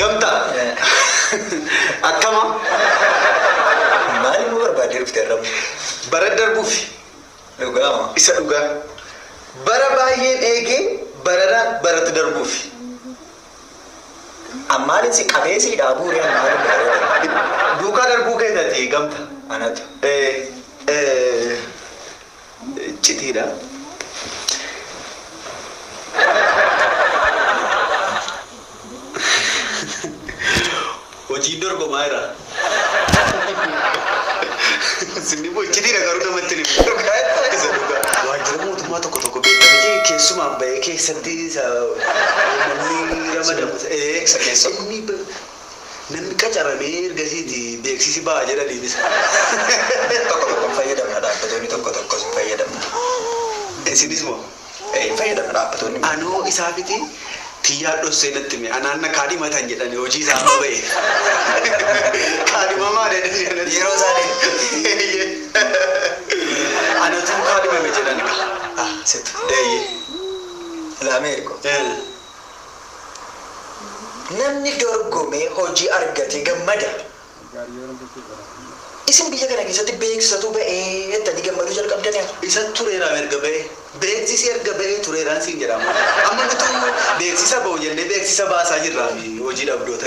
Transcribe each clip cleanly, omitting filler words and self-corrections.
Gamtaa. Akkama? Maal immoo barbaadee dhufte irra? Bara darbuuf. Dhugaama. Isa dhugaa. Bara baay'een eegee barara baratu darbuuf. Ammaalin si qabee si dhaabuu ree ammaalin barbaadee? Duukaa darbuu keessatti gamta. Anatu. Citiidha. Hojiin dorgomaa jira. Sinni immoo icciitiidha garuu namatti hin himu. Isa dhugaa. Waajjira mootummaa tokko tokko beekamti keessumaan bahee keessatti isa namni ramadamu. Isa keessa. Inni namni qacaramee ergasiiti beeksisi ba'a jedhaniinis. Tokko tokko hin fayyadamna, dhaabbatoonni tokko tokkos hin fayyadamna. Isinis moo? Hin fayyadamna dhaabbatoonni. Anoo isaafiti tiyyaa dhossee natti hime anaan na kaadhimatan jedhani hojii isaa amma ba'e. Kaadhimamaa jedhani anatti. Yeroo isaanii. Anatu kaadhimame jedhani ka. Ah, situ. Eeyyee. Laameerko. Namni dorgomee hojii argate gammada. Isin biyya kana keessatti beeksisatu ba'ee jettanii gammaduu jalqabdanii haa? Isa tureeraam erga ba'ee. Beeksisi erga ba'ee tureeraan siin jedhama. Amma nutu beeksisa ba'u jennee beeksisa baasaa jirra hojii dhabdoota.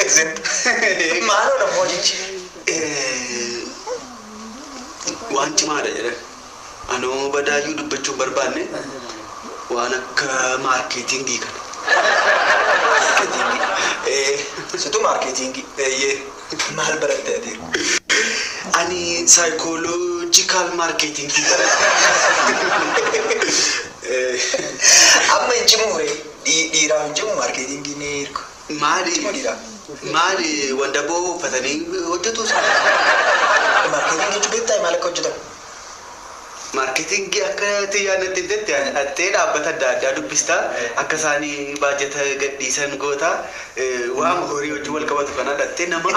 Maaloo dha hojichi? Waan cimaadha jedhan. Anoo badaayyuu dubbachuu hin barbaanne waan akka maarkeetingii kana. Maarkeetingii? Situ maarkeetingii? Eeyyee. Maal baratte ati? Ani saayikooloojikaal maarkeetingii baradhe. Amma hin cimuu ree? Dhiiraaf hin cimu maarkeetingiin hirku? Maali? Cimu dhiiraaf. Maali wandaboo uffatanii hojjetu isaan? Maarkeetingii jechuun beektaa maal akka hojjetamu? Maarkeetingii akka xiyyaa natti himtetti dhattee dhaabbata adda addaa dubbista. Akka isaanii baajata gadhiisan goota. Waan horii wajjin wal qabatu kana dhattee nama